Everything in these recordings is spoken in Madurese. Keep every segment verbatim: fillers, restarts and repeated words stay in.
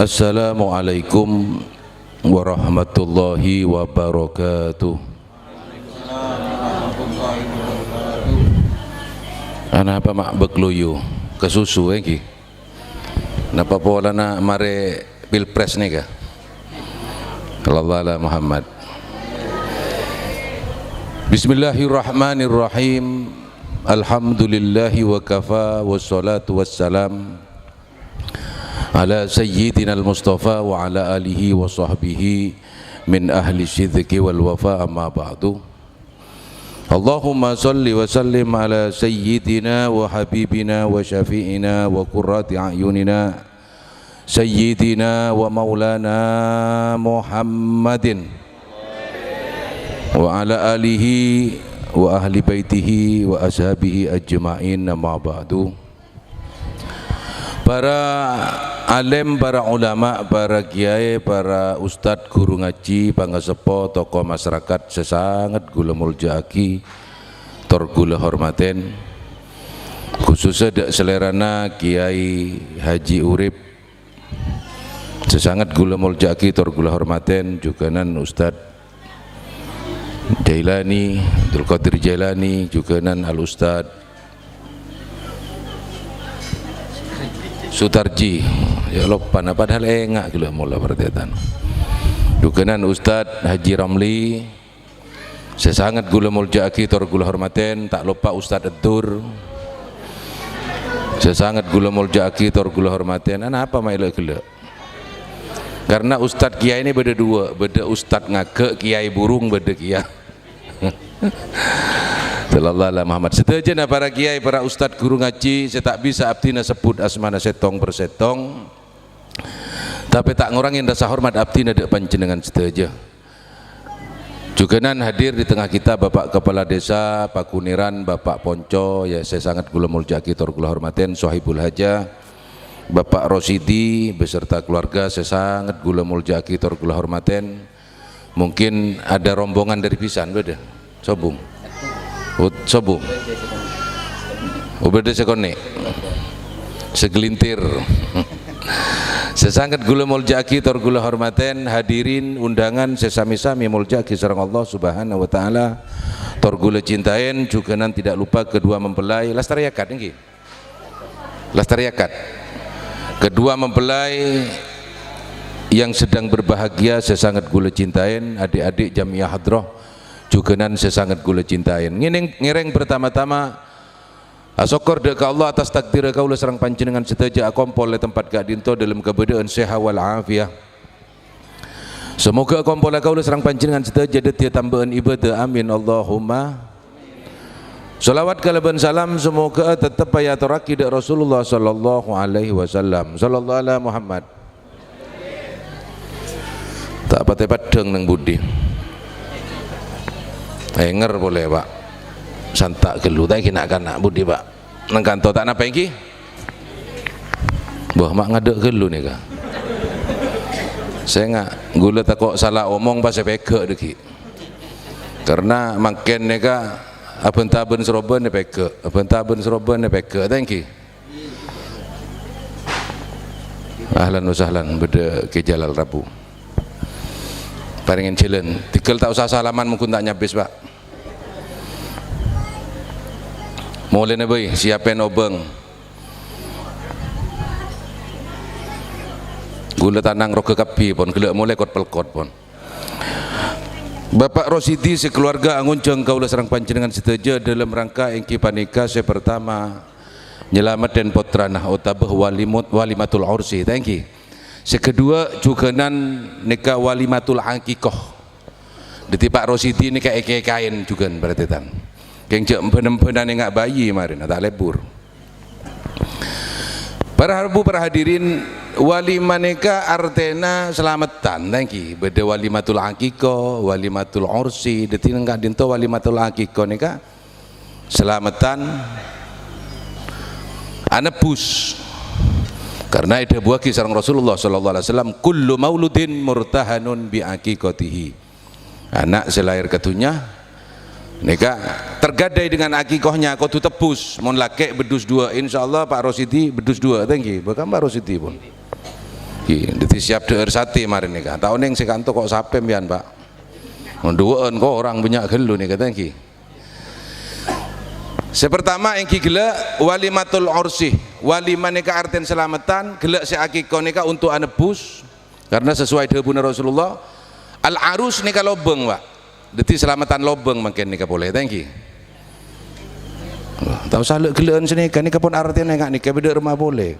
Assalamualaikum warahmatullahi wabarakatuh. Anapa ma' bâk loyu? Kasusu èngghi. Napa polana marè pilpres nèka? Sallallahu ala Muhammad. Bismillahirrahmanirrahim. Alhamdulillahi wa kafa, wassalatu wassalam ala sayyidina al-Mustafa wa ala alihi wa sahbihi min ahli sidqi wal wafa, amma ba'du. Allahumma salli wa sallim ala sayyidina wa habibina wa syafi'ina wa qurrati a'yunina, sayyidina wa maulana Muhammadin, wa ala alihi wa ahli baitihi wa ashabihi ajma'in, amma ba'du. Para alim, para ulama, para kiai, para ustad, ghuru ngajhi, pangaseppo, tokoh masyarakat sè sanget ghulâ molja'aghi tor ghulâ hormatè, khususnya dâ' salèrana Kiai Haji Urip, sè sanget ghulâ molja'aghi tor ghulâ hormatè, jhughânan Ustad Jailani, Abdul Qadir Jailani, jhughânan Al Ustad Sutarji, ya loppa, nah, padahal enga' ghellâ' mola partètan. Jhughânan Ustad Haji Ramli, sè sanget ghulâ molja'aghi tor ghulâ hormatè, ta' loppa Ustad Eddur, sè sanget ghulâ molja'aghi tor ghulâ hormatè. Anapa maèlo ghellâ'? Karena ustad kiai ini bâdâ dua, bâdâ ustad ngaghâ', kiai burung, bâdâ kiai. Sallallahu ala Muhammad. Sadhâjâna para kiai, para ustad, ghuru ngajhi sè ta' bisa abdhina sebbhut asmana sèttong per sèttong, tapè ta' ngorangè rasa hormat abdhina dâ' panjhennengngan sadhâjâ. Jhughânan hadir di tengah kita Bapak Kepala Desa Pakuniran, Bapak Ponco, ya, sè sanget ghulâ molja'aghi tor ghulâ hormatè, Sohibul Haja, Bapak Rosidi beserta keluarga sè sanget ghulâ molja'aghi tor ghulâ hormatè. Mungkin ada rombongan dari Bisan, bâdâ? Sobung. Ut-, Sobung. Oh, bâdâ sè konè'. Segelintir. Sè sanget ghulâ molja'aghi tor ghulâ hormatè, hadirin undangan sè sami-sami molja'aghi sareng Allah Subhanahu wa Ta'ala. Tor ghulâ cintaè, jhughânan tidak lupa kedua mempelai. Lastarè akad, èngghi. Lastarè akad. Kedua mempelai yang sedang berbahagia, sè sanget ghulâ cintaè, adik-adik Jamiah Hadroh, jhughânan sè sanget ghulâ cintaè. Ngènèng-, ngèrèng pertama-tama asokkor dâ' ka Allah atas takdirra kaulâ sareng panjhennengngan sadhâjâ akompol è tempat ka'dinto dâlem kabâdâ'ân sehat wal afiat. Samoghâ akompolla kaulâ sareng panjhennengngan sadhâjâ dhâddhiyâ tambâ'ân ibâdâ. Amin, Allahumma. Shalawat kalabân salam samoghâ tettep èyatorraghi dâ' Rasulullah sallallahu alaihi wasallam. Sallallahu ala Muhammad. Ta' patè peddhâng neng budi. Ènger polè, Pak. Santa' ghâllu, ta' èngghi na'-kana' budi, Pak. Neng kanto ta' napa èngghi? Bâh, ma' ngadâ' ghâllu nèka. Sènga', ghulâ tako' sala omong pas èpèghâ' dâggi'. Karna mangkèn nèka abân-tabân sarobân èpèghâ', abân-tabân sarobân èpèghâ', ta' èngghi? Ahlan wa sahlan, bâdâ Kè Jalal Rabu. Parèngè jhâlân, tèghâl ta' osa salaman, mon ghun ta' nyabis, Pak. Molèna bhâi, siapè obâng. Ghulâ tanang roga kabbhi, pon, ghellâ' molè kot-pelkot, pon. Bapak Rosidi sakaluarga angonjhâng kaulâ sareng panjhennengngan sadhâjâ dâlem rangka èngghi panèka sè partama nyalameddhân pottrana otabâ walimut-, walimatul ursi, ta' èngghi. Sè kaduwâ' jhughânan nèka walimatul aqiqah. Dhâddhi Pak Rosidi nèka èkèkaè jhughân, berarti tan. Kèng jhâ' bân-embhânanè nga' bhâi marèna, ta' lebur. Para harbu, para hadirin, walimah nèka artèna salameddhân, ta' èngghi. Bâdâ walimatul aqiqah, walimatul ursi. Dhâddhi neng ka'dinto walimatul aqiqah nèka salameddhân, anebbhus. Karna èdhâbuwâghi sareng Rasulullah sallallahu alaihi wasallam, "Kullu mauludin murtahanun bi aqiqatihi." Ana' sè laèr ka dhunnya nèka tergadai dengan aqiqahnya, kodhu tebbhus. Mon lakè' beddhus duwâ', insyaallah Pak Rosidi beddhus duwâ', ta' èngghi. Bahkan Pak Rosidi pon. Ghi, dhâddhi siap dhâ'âr satè marè nèka. Ta' onèng sè kanto kok sapè mbiyan, Pak? Mon duwâ'ân korang bânnya' ghâllu nèka, ta' ènggi. Sè partama ènggi ghellâ' walimatul ursi. Walimah nèka artèna salameddhân, ghellâ' sè akèko nèka untuk anebbhus. Karena sesuai dhâbuna Rasulullah, al-arus nèka lobâng, Pak. Dhâddhi salameddhân lobâng mangkèn nèka polè, ta' ènggi. Wah, ta' osa lè'-ghellâ'ân sanèka, nèka pon artèna ènga' nèka bâdâ rèma polè.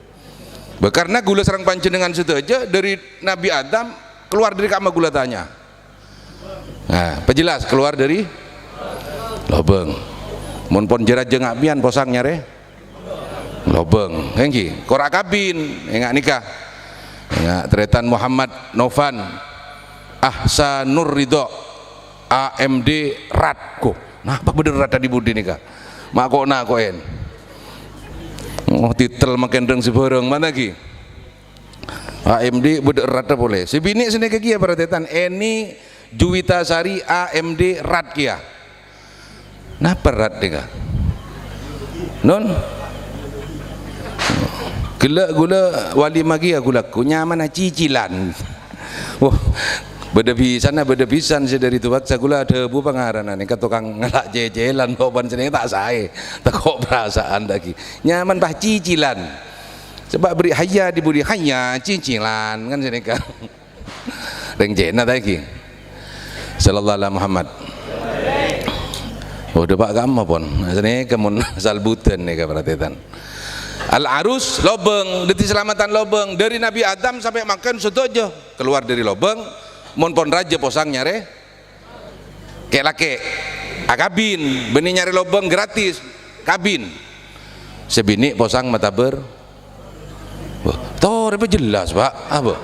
Bâ, karena ghulâ sareng panjhennengngan sadhâjâ dâri Nabi Adam keluar dâri kamma ghulâ tanya. Nah, pajelas keluar dâri lobâng. Mon pon jâ-rajâ nga' mbiyan posang nyarè lobâng. Ènggi, kor akabin, ènga' nèka. Ènga' tarètan Muhammad Novan Ahsanur Ridho, A M D Rat. Ko, napa bâdâ rat tadâ' budi nèka? Ma' ko'-nako'èn. Oh, titel mangkèn dâng sè bhârâng, mana ghi? A M D bâdâ rat polè. Sè binè' sanèka kèya, para tarètan, Eni Juwita Sari A M D Rat kèya. Napa rat nèka? Non? Ghellâ' ghulâ walimah kèya ghulâ ghu nyamana cicilan. Wah, bâdâ bhisanna, bâdâ bhisan sè dâri Tuwak, sa ghulâ adhâbu pangarana nèka tokang ngala' cècèlan, bâ' bân sanèka ta' saè. Tako' parasaan ta' ghi. Nyaman, Pak, cicilan. Coba beri hayya dibudi hayya, cicilan, kan sanèka. Rèng Cèna ta' ghi. Sallallahu ala Muhammad. Oh, dâpa' kamma pon. Sanèka mon salbudhân nèka, para tarètan. Al-arus, lobâng, dhâddhi salameddhân lobâng. Dâri Nabi Adam sampè' mangkèn sadhâjâ keluar dâri lobâng. Mon pon rajâ posang nyarè kè'-lakè'. Akabin, bânnè nyarè lobâng gratis. Kabin. Sè binè' posang matabâr. Wah, torè pa jelas, Pak. Apa?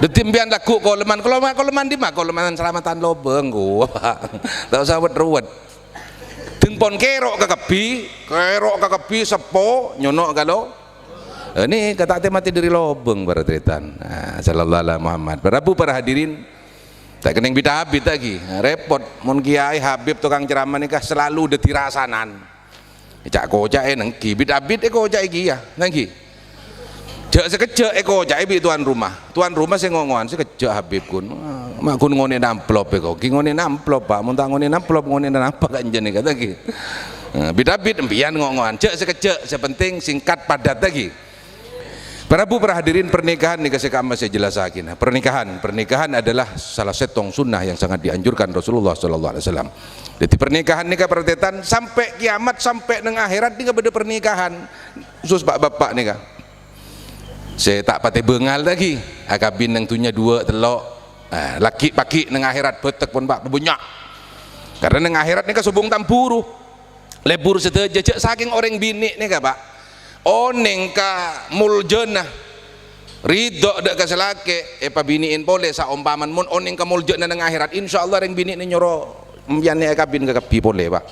Dhâddhi empèyan lagghu' kolèman, kolèman, kolèman dimma? Kolèman salameddhân lobâng, ghu, Pak. Ta' osa wet-ruwet. Dâng pon kèro' kakabbhi, kèro' kakabbhi seppo, nyono' ka lo-, eh, nèka ta' tè-matè dâri lobâng, para tarètan. Nah, sallallahu ala Muhammad. Para bu, para hadirin, ta' kennèng bit-abit lagi. Nah, repot. Mon kiai Habib tokang ceramah nèka selalu dhâddhi rasanan. Ca'-koca'è nèngghi, bit-abit èkoca'è kèya, nèngghi. Jâ' sakejjhâ' èkoca'è bi' tuan rumah. Tuan rumah sè ngo-ngowan, sakejjhâ' Habib ghun. Ma' ghun ngonè'na amplop èko. Ghi ngonè'na amplop, Pak. Mon ta' ngonè'na amplop, ngonè'na napa ka ènjhâ nèka, ta' ghi? Nah, bit-abit empèyan ngo-ngowan. Jâ' sakejjhâ', sè penting singkat, padat, ta' ghi? Para bu, para hadirin, pernikahan nèka sè kamma sè jelassaghi. Pernikahan, pernikahan adalah salah sèttong sunnah yang sangat dianjurkan Rasulullah sallallahu alaihi wasallam. Dhâddhi, pernikahan nèka, para tarètan, sampè' kiamat, sampè' neng akhèrat nèka bâdâ pernikahan. Khusus pa'-bapa' nèka. Sè ta' patè bângal ta' ghi, akabin neng dhunnya duwâ', tello'. Ah, laghi' paghi' neng akhèrat bâtek pon, Pak, bânnya'. Karna neng akhèrat nèka sobung tamburu. Lebur sadhâjâ, jâ' sakèng orèng binè' nèka, Pak. Onèng ka moljâna, ridho dâ' ka sè lakè', èpabinè'èn polè saompamana mon onèng ka moljâna neng akhèrat, insyaallah rèng binè'na nyoro empèyan nè akabin kakabbhi polè, Pak.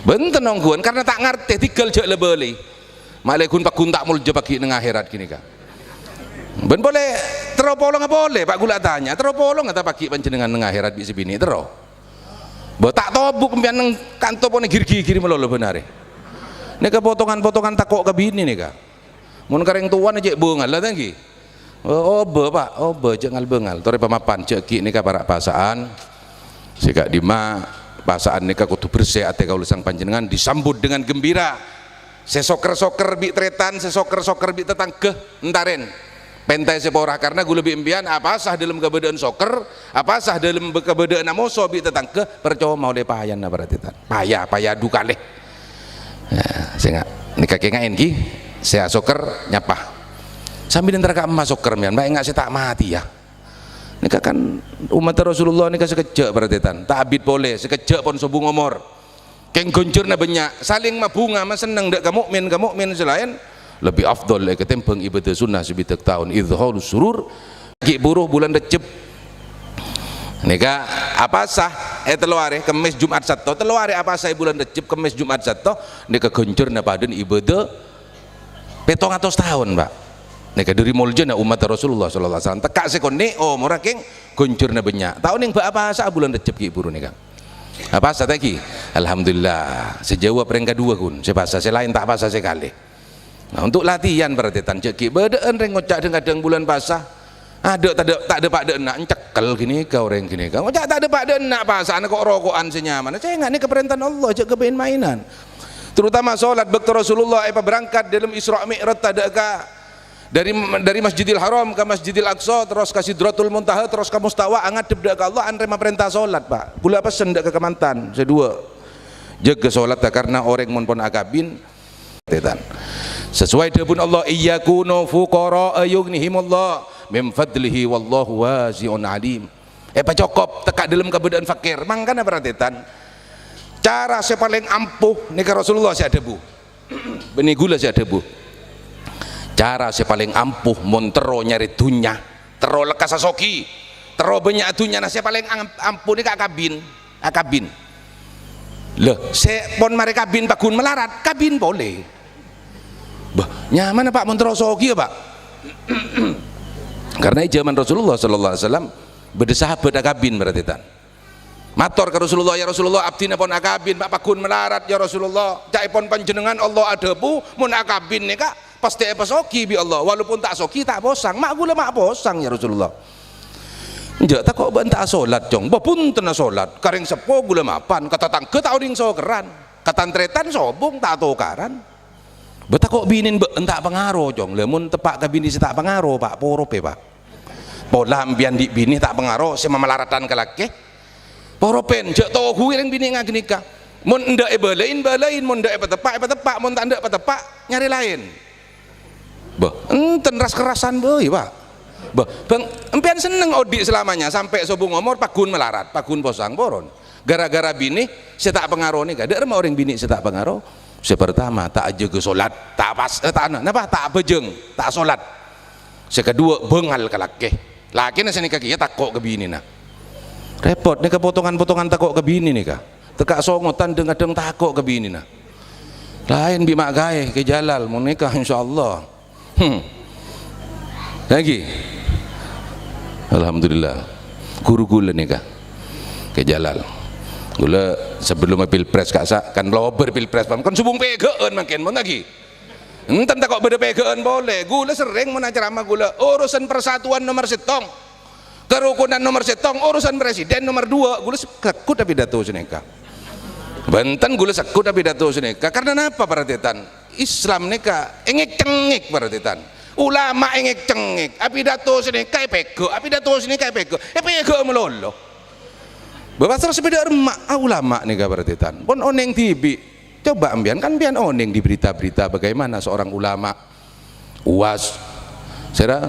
Bhunten ongghuwân, karna ta' ngartè, tèghâl jâ' la bâli. Ma' lè ghun-pagghun ta' moljâ paghi' neng akhèrat ghânèka. Bân polè, terro polonga polè, Pak, ghulâ atanya, terro polonga ta' paghi' panjhennengngan neng akhèrat bi' sè binè', terro? Bâ, ta' tobuk empèyan neng kanto ponè gir-gigir malolo bân arè. Nèka potongan-potongan tako' ka binè nèka. Mon ka rèng towana cè' bângal la, ta' ghi? Oh, obâ, Pak, obâ, jâ' ngal-bângal. Torè pamapan, jâ' ghi' nèka para' pasa'an. Sè ka'dimma, pasa'an nèka kodhu bersè atè kaulâ sareng panjhennengngan, disambut dengan gembira. Sè soker-soker bi' tarètan, sè soker-soker bi' tatangghâ, entarèn. Pèntaè sè pora, karna ghulâ bi' empèyan apasa dâlem kabâdâ'ân soker, apasa dâlem kabâdâ'ânna moso bi' tatangghâ, parcoma ollè payana, para tarètan. Paya, paya du kalè. Nah, sènga', nèka kènga'èn ghi, sè asoker nyapa. Sambi nèntara ka'emma soker mèyan, ma' ènga' sè ta' matè, ya. Nèka kan ommatta Rasulullah nèka sakejjhâ', para tarètan. Ta' abit polè, sakejjhâ' pon sobung omor. Kèng ghânjhârna bânnya', saling mabhunga, masenneng dâ' ka mu'min, ka mu'min sè laèn. Lebbi afdhal èkatèmbhâng ibâdâh sunnah sabidhâk taon, idhharus surur. Ghi' buru bulân Rejjeb. Nèka apasa è tello arè, Kemmès, Jum'at, Satto. Tello arè apasa è bulân Rejjeb, Kemmès, Jum'at, Satto. Nèka ghânjhârna padâna ibâdâh pèttong atos taon, Pak. Nèka dâri moljâna ommatta Rasulullah sallallahu alaihi wasallam. Tekka' sè konnè' omorra kèng ghânjhârna bânnya'. Ta' onèng bâ' apasa bulân Rejjeb ghi' buru nèka. Apasa ta' ghi? Alhamdulillah. Sè jâwâb rèng kaduwâ ghun. Sè pasa, sè laèn ta' pasa sè kalè. Nah, untuk latihan, parhatikan, jhâ' ghi' bâdâ'ân rèng ngoca' dhâng-kadhâng bulân pasa. Adâ' tadâ', ta' dâpa' dâ' enna', encèkkel ghânèka orèng ghânèka. Ngoca' ta' dâpa' dâ' enna' pasana ko' roko'an sè nyamana. Sènga' nèka parèntana Allah, jhâ' kabin-mainan. Terutama sholat bâkto Rasulullah èpaberangkat dâlem Isra Mi'raj tadâ' ka, dari, dari Masjidil Haram ka Masjidil Aqsa, terros ka Sidratul Muntaha, terros ka Mustawa, angadhep dâ' ka Allah, anrèma parènta sholat, Pak. Kaulâ pessen dâ' ka kamantan sè duwâ'. Jâgâ sholatta, karna orèng mon pon akabin, Tetan. Sesuai dhâbuna Allah, "Iyyakunu fuqara'a yughnihimullah min fadlihi wallahu wasi'un alim." Èpacokop tekka' dâlem kabâdâ'ân fakir. Mangkana parhatikan, cara sè palèng ampuh nèka Rasulullah sè adhâbu. Bânnè kaulâ sè adhâbu. Cara sè palèng ampuh mon terro nyarè dhunnya, terro lekkassa soghi, terro bânnya' dhunnyana, sè palèng am-, ampuh nèka akabin. Akabin. Lho, sè pon marè kabin paggun malarat, kabin polè. Bâh, nyamana, Pak, mon terro soghi, yâ, Pak? Karna è jhâman Rasulullah sallallahu alaihi wasallam bâdâ sahabat akabin, parhatikan. Mator ka Rasulullah, "Ya Rasulullah, abdhina pon akabin, Pak, paggun malarat, ya Rasulullah. Ca'èpon panjhennengngan Allah adhâbu, mon akabin nèka pastè èpasoghi bi' Allah. Walaupun ta' soghi, ta' posang. Ma' kaulâ ma' posang, ya Rasulullah." "Enjâ', tako' bâ'na ta' asolat, Cong." "Bâh, bhunten asolat. Ka rèng seppo kaulâ mapan, ka tatangghâ ta' onèng sokerran, ka tan-tarètan sobung ta' atokaran." "Bâh, tako' binèna bâ'na ta' pangaro, Cong." "Lha, mon teppa' ka binè sè ta' pangaro, Pak, poropè, Pak. Pola empèyan dhi' binè ta' pangaro, sè mamalaradhân ka lakè. Poropèn, jhâ' tohuwi rèng binè' ngaghânèka. Mon endâ' èbâlâi, bâlâi, mon endâ' èpateppa', èpateppa', mon ta' endâ' pateppa', nyarè laèn." Bâh, enten ras-kerrasan bhâi, Pak. Bâh, bhâng, empèyan senneng odi' salamanya, sampè' sobung omor, paggun malarat, paggun posang, poron. Gara-gara binè sè ta' pangaro nèka. Dâ' remma orèng binè' sè ta' pangaro? Sè partama, ta' ajâgâ solat, ta' pas, eh, ta', napa? Ta' abhâjâng, ta' asolat. Sè kaduwâ, bângal ka lakè. Lakèna sanèka kèya tako' ka binèna. Rèpot, nèka potongan-potongan tako' ka binè nèka. Tekka' songotan dhâng-kadhâng tako' ka binèna. Laèn bi' ma' kaè, Kè Jalal, mon nèka, insyaallah. Hmm. Lagi. Alhamdulillah. Ghuru kaulâ nèka. Kè Jalal. Kaulâ sebelum pilpres ka'sa', kan lobâr pilpres, kan sobung pèghâ'ân mangkèn, mon lagi. Enten tako' bâdâ pèghâ'ân polè. Kaulâ serrèng mon acaramah kaulâ, urusan persatuan nomer sèttong. Karukunan nomer sèttong, urusan presiden nomer duwâ'. Kaulâ se-, sekkut apidato sanèka. Bhunten, kaulâ sekkut apidato sanèka. Karna napa, parhatikan? Islam nèka èngèk-cengngèk, parhatikan. Ulama èngèk-cengngèk. Apidato sanèka èpèghâ', apidato sanèka èpèghâ'. Èpèghâ' malolo. Bâh, pas terros sepèda remma', ah, ulama nèka, parhatikan. Pon onèng dhibi'. Coba empèyan, kan empèyan onèng di berita-berita bagaimana seorang ulama, uwas, sèra,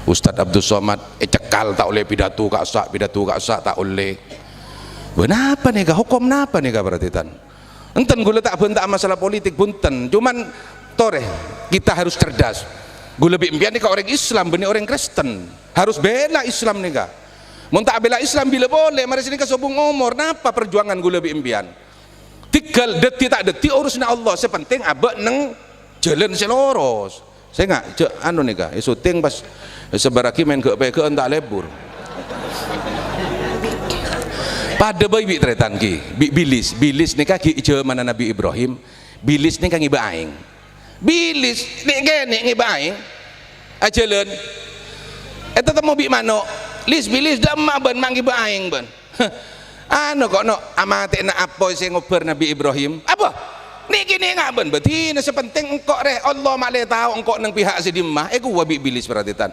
Ustadz Abdus Somad, ècekal ta' ollè pidato ka'sa', pidato ka'sa' ta' ollè. Bâh, napa nèka? Hokom napa nèka, parhatikan? Enten, kaulâ ta' bânta'a masalah politik, bhunten. Cuman, torè, kita harus cerdas. Kaulâ bi' empèyan nèka orèng Islam, bânnè orèng Kristen. Harus bela Islam nèka. Mon ta' bela Islam, bilâ polè, marè sanèka sobung omor. Napa perjuangan kaulâ bi' empèyan? Tinggal dhâddhi ta' dhâddhi urusanna Allah, sè penting abâ' neng jhâlân sè loros. Sènga', jhâ' anu nèka, è syuting pas sabârâghi maèn ghâ'-pèghâ'ân ta' lebur. Padâ bhâi bi' tarètan ghi, bi' bilis. Bilis nèka ghi' jhâmanna Nabbhi Ibrahim. Bilis nèka ngèbâ aèng. Bilis nè'-kènè' ngèbâ aèng. Ajhâlân. Ètatemmo bi' mano'. "Lis, bilis, dâ' emma' bân ma' ngèbâ aèng bân." Anu ko', no, amatè'na apoy sè ngobâr Nabbhi Ibrahim. Apa? Nèkè nènga' bân bâdina, sè penting engko' rè, Allah malè tao engko' neng pihak sè dimma. Èkowa bi' bilis, parhatikan.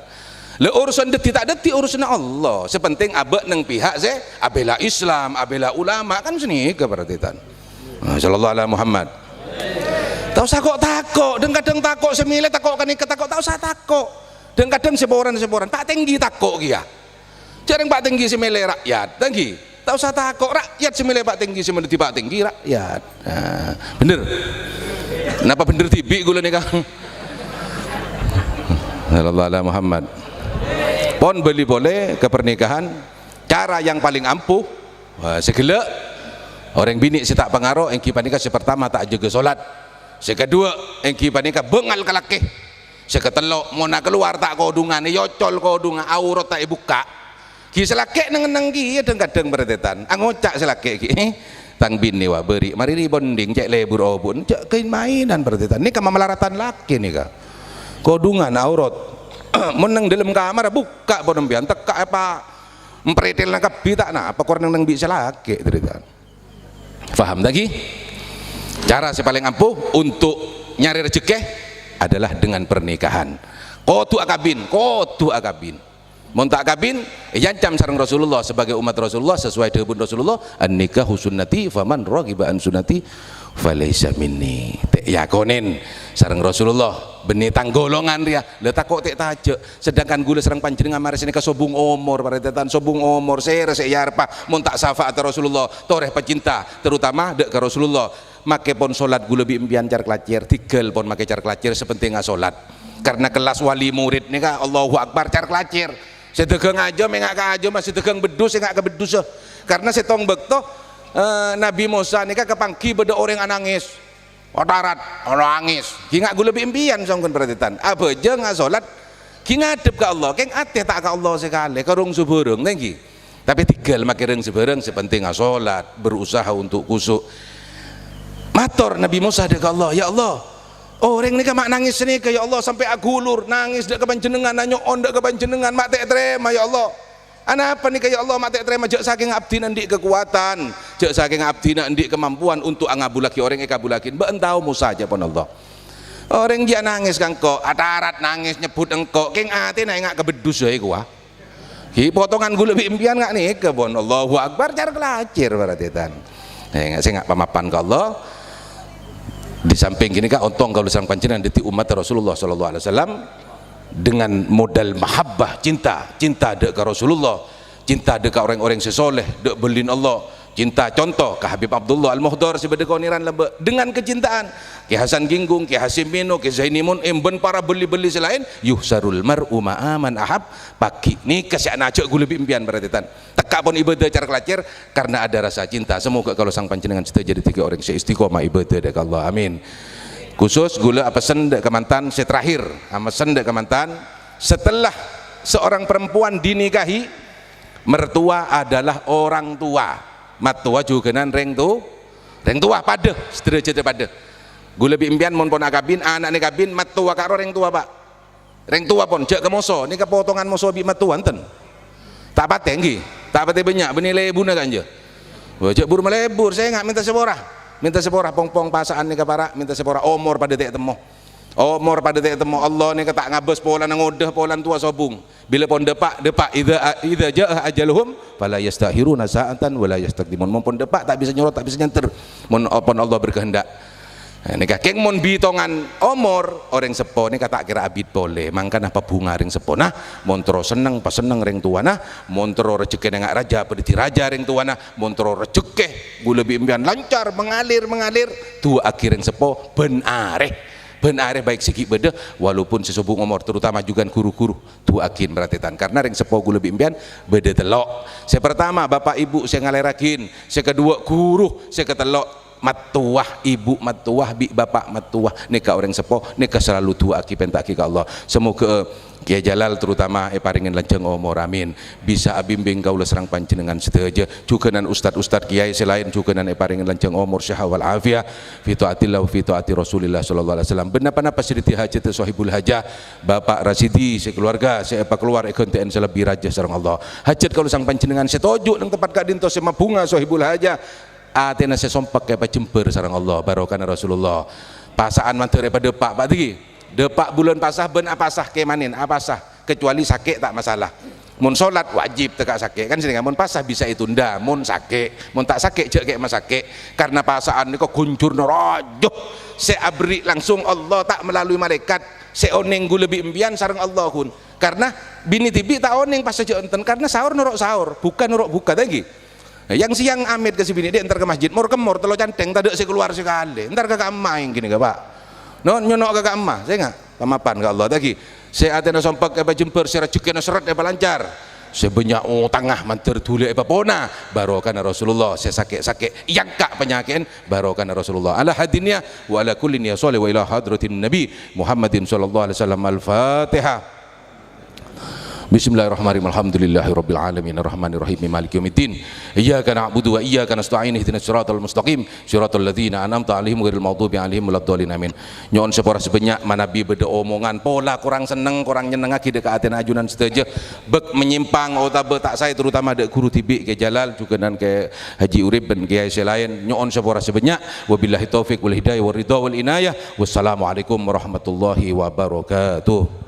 Lha, urusan dhâddhi ta' dhâddhi urusanna Allah. Sè penting abâ' neng pihak sè abhèla Islam, abhèla ulama, kan sanèka, parhatikan. Nah, sallallahu ala Muhammad. Ta' osa ko'-tako', dhâng-kadhâng tako' sè mèlè, tako' ka nèka, tako', ta' osa tako'. Dhâng-kadhâng sè poran-sè poran, Pak Tenggi tako' kèya. Jhârâng Pak Tenggi sè mèlè rakyat, Tenggi. Ta' osa tako', rakyat sè mèlè Pak Tenggi, sè mèlè dhâddhi Pak Tenggi, rakyat. Nah, bhender. Napa bhender dhibi' kaulâ nèka? Sallallahu ala Muhammad. Pon bâli polè ka pernikahan, cara yang paling ampuh, wah, sè ghellâ', orèng binè' sè ta' pangaro, èngghi panèka sè partama ta' ajâgâ solat. Sè kaduwâ', èngghi panèka bângal ka lakè. Sè katello', monna kalowar ta' kodhungan, èyocol kodhungan, aurat ta' èbukka'. Ghi sè lakè' neng-enneng ghi, dhâng-kadhâng parhatikan. Angoca' sè lakè' ghi. Tang binè wa bâri', marè rebonding, cè' lebur obu'en, cè' kaèn-maènan berarti tan. Nèka mamalaratan lakè nèka. Kodhungan aurat. Mon neng dâlem kamar, bukka' pon empiyan, tekka' apa, mpretelna kabbhi ta' napa, kor neng-neng bi' sè lakè, tarètan. Paham ta' ghi? Cara sè palèng ampuh untuk nyarè rejhekkè adalah dengan pernikahan. Kodhu akabin, kodhu akabin. Mon ta' kabin, èancam sareng Rasulullah sebagai umat Rasulullah, sesuai dhâbuna Rasulullah, "An-nikahu sunnati, faman raghiba an sunnati, falaisa minni." Ta' èakonen sareng Rasulullah, bânnè tang golongan rèya, la tako' ta' tajâ'. Sedangkan ghulâ sareng panjhennengngan marè sanèka sobung omor, parètan sobung omor, sèra sè èarebbhâ, mon ta' syafaat Rasulullah, torè pecinta, terutama dâ' ka Rasulullah. Makè pon solat ghulâ bi' empiyan car-kalacèr, dhigghâl pon makè car-kalacèr, sè pentèngnga solat. Karena kellas wali murid nèka, Allahu Akbar, car-kalacèr. Sè dhâghâng ajâm, enga' ka ajâm, sè dhâghâng beddhus, enga' ka beddhussa. Karena sèttong bâkto, eh, Nabi Musa nèka kapangghi bâdâ orèng anangès. Otarat, anangès. Ghi' enga' ghulâ bi' empiyan, songghun parètan. Abhâjâng asolat, ghi' ngadhep ka Allah. Kèng atè ta' ka Allah sakalè, ka rèng sabhârâng, ta' ghi. Tapè dhigghâl makè rèng sabhârâng, sè pentèngnga solat, berusaha untuk khusyuk. Mator Nabi Musa dâ' ka Allah, "Ya Allah, orèng nèka ma' nangès sanèka, ya Allah, sampè' aghulur, nangès dâ' ka Panjhennengngan, anyo'on dâ' ka Panjhennengngan, ma' ta' tarèma, ya Allah. Anapa nèka, ya Allah, ma' ta' tarèma? Jhâ' sakènga abdhina andi' kakowadhân, jhâ' sakènga abdhina andi' kamampowan untuk angabhullaghi orèng èkabhullaghi." "Bâ'en tao, Musa," ca'èpon Allah. "Orèng jiyâ nangès ka engko', atarat nangès nyebbhut engko', kèng atèna enga' ka beddhus saè kowa." Ghi' potongan ghulâ bi' empiyan nga' nèka, pon. Allahu Akbar, car-kalacèr, parètan. Eh, sè nga' pamapan ka Allah. Di samping ghânèka, ontong kaulâ sareng panjhennengngan dhâddhi ommat Rasulullah sallallahu alaihi wasallam dengan modal mahabbah, cinta, cinta dâ' ka Rasulullah, cinta dâ' ka orèng-orèng sè soleh, dâ' bâlina Allah, cinta conto ka Habib Abdullah Al-Muhdhar sè bâdâ konèran lambâ'. Dengan kecintaan, Kè Hasan Ginggung, Kè Hasyim Mino, Kè Zaini Mun'im, bân para bâli-bâli sè laèn, "Yuhsyarul mar'u ma'a man ahab." Paghi' nèka sè anajâ' ghulâ bi' empiyan, parètan. Tekka' pon ibâdâ car-kalacèr karena ada rasa cinta. Semoga kaulâ sareng panjhennengngan sadhâjâ dhâddhi orèng sè istiqomah ibâdâ dâ' ka Allah. Amin. Khusus ghulâ apessen dâ' ka mantan sè terakhir, amessen dâ' ka mantan, setelah seorang perempuan dinikahi, mertua adalah orang tua. Mattowa jhughânan rèng to-, rèng towa padâ, sadhâjâna padâ. Ghulâ bi' empiyan mon pon akabin, ana'na kabin, mattowa karo rèng towa, Pak. Rèng towa pon, jhâ' ka moso, nèka potongan moso bi' mattowa, enten. Ta' patè, ènggi. Ta' patè bânnya', bânnè lebuna kanja. Wah, jhâ' buru malebur, sènga' mènta sapora. Mènta sapora, pong-pong pasa'an nèka para', mènta sapora, omor padâ ta' ètemmo. Omor padâ ta' ètemmo, Allah nèka ta' ngabâs polana ngodâ, polana towa sobung. Bilâ pon dâpa', dâpa', idza, idza jaa ajaluhum, fala yastakhiruna sa'atan wa la yastaqdimun. Mon pon dâpa', ta' bisa nyoro, ta' bisa nyantèr. Mon, pon Allah berkehendak. Nah, nèka kèng mon bitongan omor, orèng seppo nèka ta' kèra abit polè, mangkana pabhunga rèng seppona, mon terro senneng, pasenneng rèng towana, mon terro rejhekkèna nga' rajâ, padâddhi rajâ rèng towana, mon terro rejhekkè ghulâ bi' empiyan lancar, mengalir, mengalir, du'aaghi rèng seppo bân arè, bân arè baik sè ghi' bâdâ, walaupun sè sobung omor, terutama jhughân ghuru-ghuru, du'aaghin parètan, karena rèng seppo ghulâ bi' empiyan bâdâ tello'. Sè partama, bapa' ibu sè ngalèraghin, sè kaduwâ', ghuru, sè katello', mattowa, ibu mattowa bi' bapa' mattowa, nèka orèng seppo, nèka selalu du'aaghi, pènta'aghi ka Allah. Semoga, eh, Kiai Jalal terutama èparèngè lanjhâng omor, amin. Bisa abimbing kaulâ sareng panjhennengngan sadhâjâ, jhughânan ustad-ustad kiai sè laèn jhughânan èparèngè lanjhâng omor, sehat wal afiyah, fi taatillah wa fi taati Rasulillah sallallahu alaihi wasallam. Bân napa-napa sè dhâddhi hajhâddhâ sohibul hajah, Bapa' Rasidi sè kaluarga sè èpakalowar èghântè'è sè lebbi rajâ sareng Allah. Hajhât kaulâ sareng panjhennengngan sè toju' neng tempat ka'dinto sè mabhunga sohibul hajah, atèna sè sompek èpajembhâr sareng Allah, barokana Rasulullah. Pasa'an mandhâr èpadâpa', Pak, dhâggi'. Dâpa' bulân pasa bân apasa kèmanèn, apasa. Kecuali sakè' ta' masalah. Mon solat wajib tekka' sakè', kan sènèka. Mon pasa bisa ètunda, mon sakè'. Mon ta' sakè', jhâ' kè' masakè'. Karena pasa'an nèko ghunjhurna rajâ. Sè aberri' langsung Allah, ta' melalui malaikat. Sè onèng ghulâ bi' empiyan sareng Allahun. Karena binè dhibi' ta' onèng pasa jhâ' enten. Karena saor noro' saor, bhuka noro' bhuka, dhâggi'. Nah, yang siang amèt ka sè binè, "Dek, entar ke masjid." Mor-kemmor, tello' canthèng, tadâ' sè kalowar sakalè. "Entar ka ka'emma, ènggi nèka, Pak." No, nyono' ka ka'emma, sènga'. Pamapan ka Allah, dhâggi'. Sè atèna sompek èpajembhâr, sè rejhekkèna sèrèt èpalancar. Sè bânnya' otangnga mandhâr dhuli èpapona. Barokana Rasulullah, sè sakè'-sakè' èangka' panyakè'en, barokana Rasulullah. Ala hadiniyah wa ala kulli niyah shalih wa ila hadratin Nabi Muhammadin sallallahu alaihi wasallam. Al-Fatihah. Bismillahirrahmanirrahim. Alhamdulillahirabbil alamin, arrahmanirrahim, maliki yaumiddin. Iyyaka na'budu wa iyyaka nasta'in, ihdinas siratal mustaqim, siratal ladzina an'amta 'alaihim ghairil maghdubi 'alaihim waladdallin. Amin. Nyo'on sapora sabannya', manabi bâdâ omongan pola korang senneng, korang nyennengngaghi dâ' ka atèna ajunan sadhâjâ, bâk menyimpang otabâ ta' saè, terutama dâ' ghuru dhibi' Kè Jalal, jhughân Kè Haji Urip bân kèyaè sè laèn. Nyo'on sapora sabannya'. Wabillahi taufiq wal hidayah war ridha wal inayah. Wassalamualaikum warahmatullahi wabarakatuh.